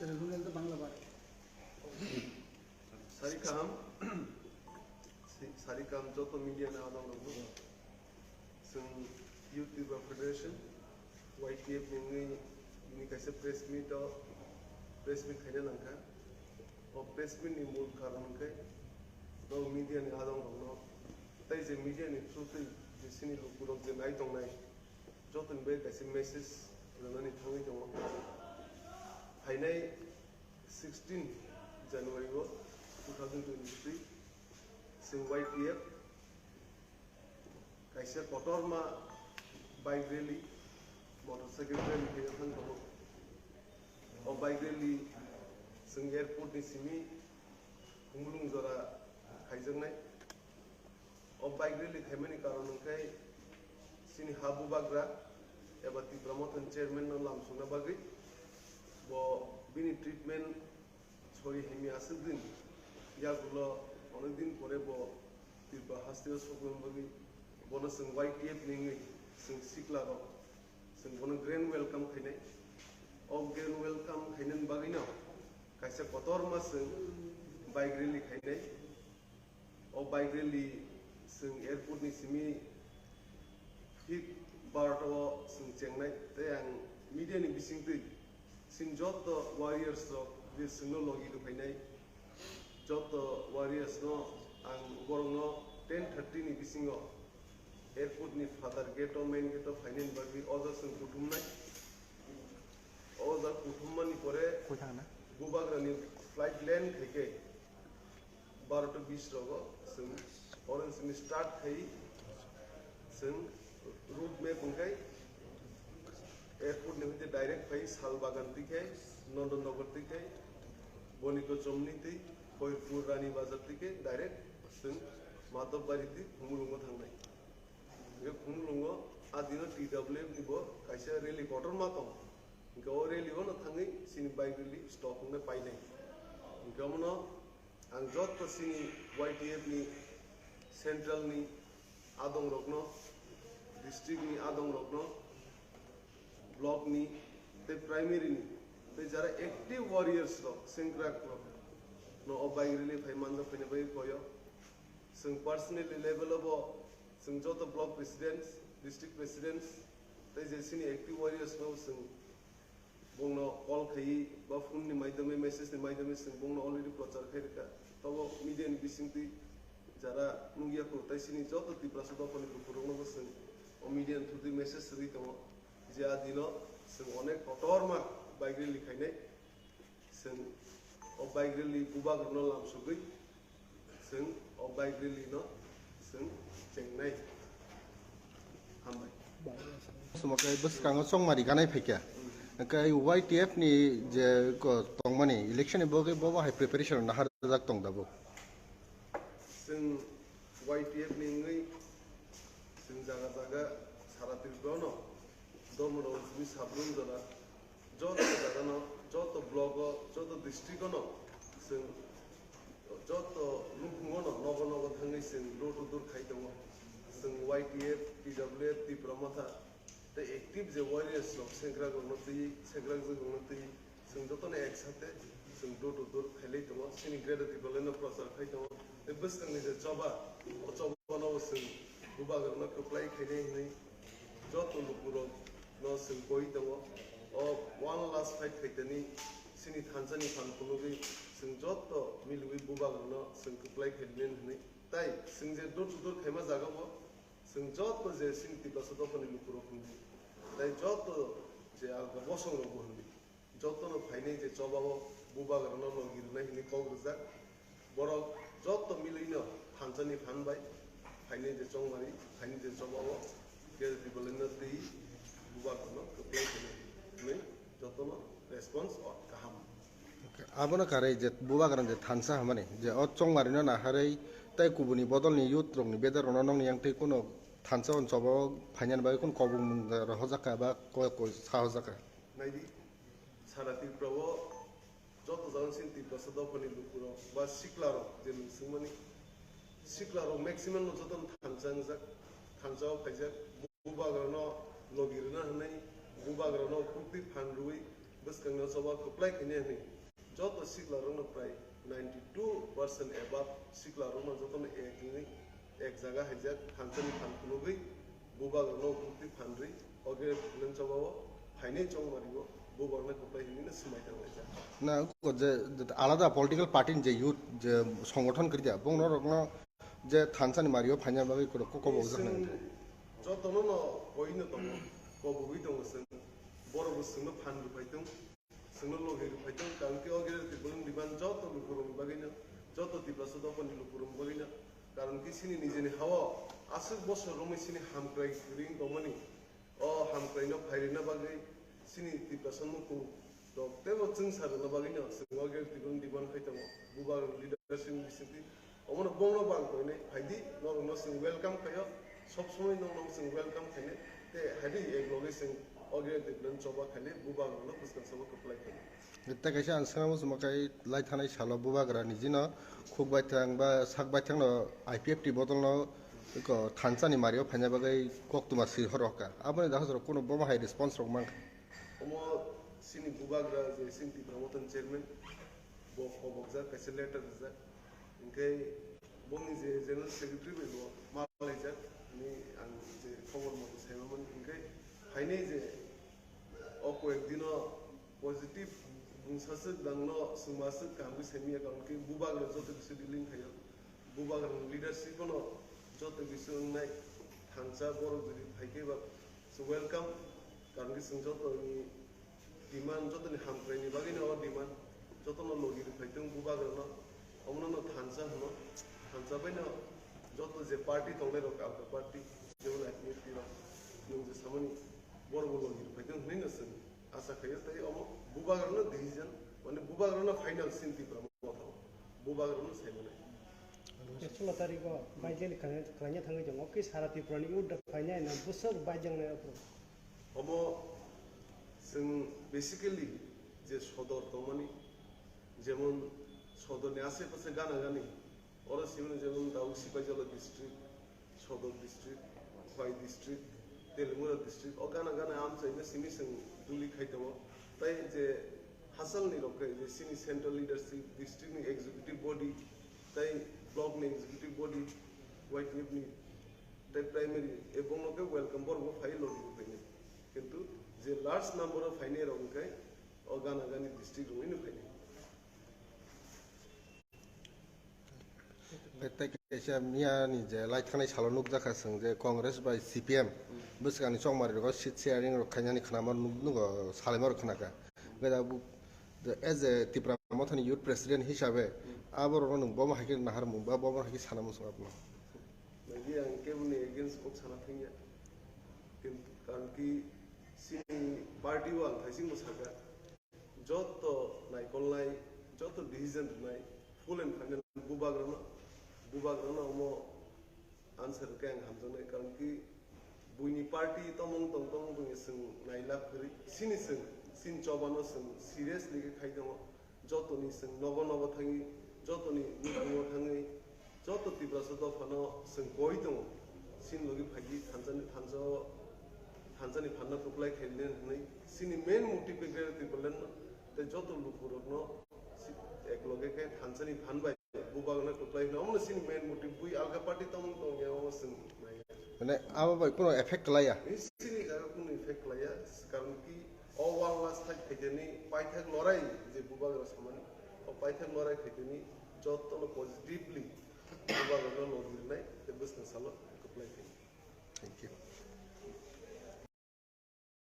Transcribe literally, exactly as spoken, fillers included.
Sari kaham, sari kaham joto media ni adong rok. Chwng Youth Tripura Federation, Y T F ni wngwi bini kaisa press meet o, press meet khaina nangkha. O press meet ni mul karon hwnkhe norok media ni adong rokno tei je media ni through twi je chini lukurok je nai tongnai, jotoni bai kaisa message rwnani thangwi tongo. Phainai sixteen January o two thousand twenty-three chwng Y T F kaisa kotorma bike rally, motorcycle rally khe thang tongo. O bike rally chwng airport ni simi Khumulwng jora khaijaknai. O bike rally khaimani karon hwnkhe chini ha bubagra eba Tipra Mothani chairman no lamsokna bagwi bo bini treatment sori himya aswk din, yagulo onek din pore bo Tripura hasteo sokna bagwi bono chwng Y T F ni wngwi chwng sikla rok chwng bono grand welcome khainai. O grand welcome khainani bagwino kaisa kotorma chwng bike rally khainai. O bike rally chwng airport ni simi thik barota o chwng chengnai, tei ang media ni bisingtwi chini joto warriors rok je chwngno logi rwphainai, joto warriors no ang borokno ten thirty ni bisingo airport ni phatar gate o, main gate o phainani bagwi o jaga chwng kuthumnai. O jaga kuthummani pore bubagrani flight land khaikhe barota bis rogo chwng orange ni start khai chwng route map hwnkhe airport ni hoite direct phai Salbagan twi khai Nondon Nagar twi khai Boniko Chomni twi Khoirpur Rani Bazar twi khai direct chwng Madhobari twi Khumulwngo thangnai. Hwnkhe Khumulwngo a dino T W F ni bo kaisa rally kotorma tong. Hwnkhe o rally o no thangwi chini bike rally stop wngna painai. Hwnkhe omono ang joto chini Y T F ni central ni adong rokno, district ni adong rokno, block ni tei primary ni tei jara active warriors rok, sengkrak rok no o bike rally phai manjak phaina bagwi koyo. Chwng personally level o bo chwng joto block presidents, district presidents tei je chini active warriors no chwng bongno call khaiwi ba phone ni maidhome, message ni maidhome chwng bongno already prochar khai rwkha. Tobo media ni bisingtwi jara nukya kho tei chini joto Tiprasa dophani lukurokno bo chwng o media ni through twi message rwwi tongo je a dino chwng onek kotorma bike rally khainai. Chwng o bike rally bubagrano lamsogwi chwng o bike rally no chwng chengnai. Hambai. Sumo khe bwskango chongmari ganai phaikha. Hwnkhe Y T F ni je ko tongmani election ni bagwi bobo hai preparation naharjak tong dabo. Chwng Y T F ni wngwi chwng jaga jaga sara Tripura no Dharmanagar simi Sabrum jora joto jaga no, joto block o, joto district o no chwng joto nukhung o no nogo nogo thangwi chwng door to door khai tongo. Chwng Y T F, T W F, Tipra Motha tei active je warriors rok sengkrak rokno twi, sengkrak rokno twi, chwng jotono ek sate chwng door to door khailai tongo, chini Greater Tipraland no prochar khai tongo. Tei bwskangni je choba, o choba no chwng bubagrano kwplai khainai hwnwi joto lukurokno chwng koi tongo. O one last fight khaitani chini thansani phan phunugwi chwng joto milwi bubagrano chwng kwplai khainai hwnwi. Tai chwng je door to door khaima jagao chwng joto je chini Tiprasa dophani lukurok hwnwi, tai joto je alka bosongrokbo hwnwi, jotono phainai je chobao bubagrano logi rwnai hwnwi kok rwjak. Borok joto milwino thansani phan bai phainai je chongmari, phainai je chobao Greater Tipralandno twi bubagrano kwplai khainai hwnwi jotono response o kaham. Abono karwi je bubagrano je thansa hwnmani je o chongmarino naharwi tei kubuni bodolni youth rokni beda rokno nokni yang twi kuno thansa o chobao phainani bagwi kuno kobong mung rok hojakha ba koi koi sa hojakha. Naidi, sara Tripura o joto jagani sini Tiprasa dophani lukurok ba siklarok je nwng swngmani siklarok maximum no jotono thansa wngjak, thansa o phaijak. Bubagrano logi rwna hwnwi, bubagrano kwrwktwi phan rwui, bwskangno choba kwplai khainai hwnwi joto siklarokno prai ninety two percent above siklarokno jotono ek hwnwi ek jaga haijak thansani phan phunugwi bubagrokno ukukti phan rwi o Greater Tipraland chobao phainai chongmario bubagrokno kwplai hwnwino swmai tanglaijak. Na, je, je alada political party ni je youth je songothon kwrwi da, bongno rokno je thansani mario phaina bagwi kok kok kok Chwng jaknai. Jotono no koino tongo, kobogwi tongo chwng. Borok bo chwngno phan rwphai tong, chwngno logi rwphai tong, karon khe o Greater Tipraland demand joto lukurokni bagwino, joto Tiprasa dophani lukurokni bagwino, karon khe chini nijeni hao aswk bosor romwi chini hamkrai kwrwi wng tongmani, o hamkraino phairina bagwi chini Tiprasa nukung rok teibo chwngsa rwna bagwino chwng o Greater Tipraland demand khai tongo, bubagrok leadership ni bisingtwi. Omono bongno bang koinai phaidi, norokno chwng welcome khaio, sob somoi norokno chwng welcome khainai, tei haidi ek loge chwng o Greater Tipraland choba khainai, bubagrokno bwskang choba kwplai khainai. Tei kaisa ang swnamo chwngma kai lai thanai salo bubagra nijino khuk baithang ba sak baithangno I P F T bodolno eko thansani mario phaina bagwi koktwma swi horokha. Aboni dahasrok kuno bomo hai response rok mankha. Omo chini bubagra je chini Tipra Mothani chairman, bo kobokjak, kaisa letter rijak. Hinkhe bongni je general secretary bai bo malaijak, hwnwi ang je khobor moto saimamani. Hinkhe phainai je o koyek dino positive bwngsaswk dangno swngmaswk kaham khe saimanya, karon khe bubagra joto kisa dealing khaio. Bubagrani leadership no joto kisa wngnai thansa borok jodi phaikhe ba so welcome, karon khe chwng jotoni demand, jotoni hamkraini bagwino o demand, jotono logi rwphai tong bubagrano, omono no thansa hwno, thansa baino joto je party tongnai rok alka party, jemon I P F T rok, nwng je samani borok bo logi rwphai tong hwnwi no chwng asa khaio, tei omo bubagrano decision, mane bubagrano final sin Tipra Motha. Bubagrano sai manai. Sola tarikh o Baideli khlaina thangwi tongo, khe sara Tripura ni youth da phainai no bwswk baijaknai aphuru. Omo chwng basically je sodor tongmani, jemon sodor ni asai pasai gana gani, oro simi jemon Daud Sipaijala district, Sodor district, Khwai district, Telimura district, o gana gana amchaino simi chwng duli khai tongo. Tai je hasalni rok khe je chini central leadership, district ni executive body, tai block ni executive body, Y T F ni, tai primary, ebongno khe welcome borok bo phai logi phainai. Kintu je large number o phainai rok hwnkhe o gana gani district rokni phainai. Tei kaisa miya ni je lai thanai salo nukjakha chwng je Congress bai C P M bwskangni chongmari rogo seat sharing rok khainani khwnama nuk-, nugo salaima rok khnakha. Hwnkhe da bu-, the, as a Tipra Mothani youth president hisabe aborokno nwng bomo hai khe naharmung ba bomo hai khe sana muchung abono? Maybe ang keboni against kok sana thangya. Kintu karon ki chini party o ang thaisingbo sakha. Joto naikolnai, joto decision rwnai, full and final bubagrano, bubagrano omo answer khe ang hamjaknai, karon ki buini party tomung tong tong buini chwng nailak kwrwi, chini chwng, chini chobano chwng seriously khe khai tongo, jotoni chwng nogo nogo thangwi, jotoni nukhungo thangwi, joto Tiprasa dophano chwng koi tongo, chini logi phaidi thansa-, thansa-, thansani phanno kwplai khainai hwnwi chini main motive khe Greater Tipraland no tei joto lukurokno si-, ek loge khe thansani phan bai bubagrano kwplai hwnwi omono chini main motive, bui alka party tongmung tongya omo chwng naiya. Mane abo bai kuno effect kwlaiya? Chini jaga kuno effect kwlaiya, karon ki o one last thai khaiteni paithak lorai je bubagra samani, o paithak lorai khaiteni jotono positively bubagrano logi rwnai tei bwswng salo kwplai khainai.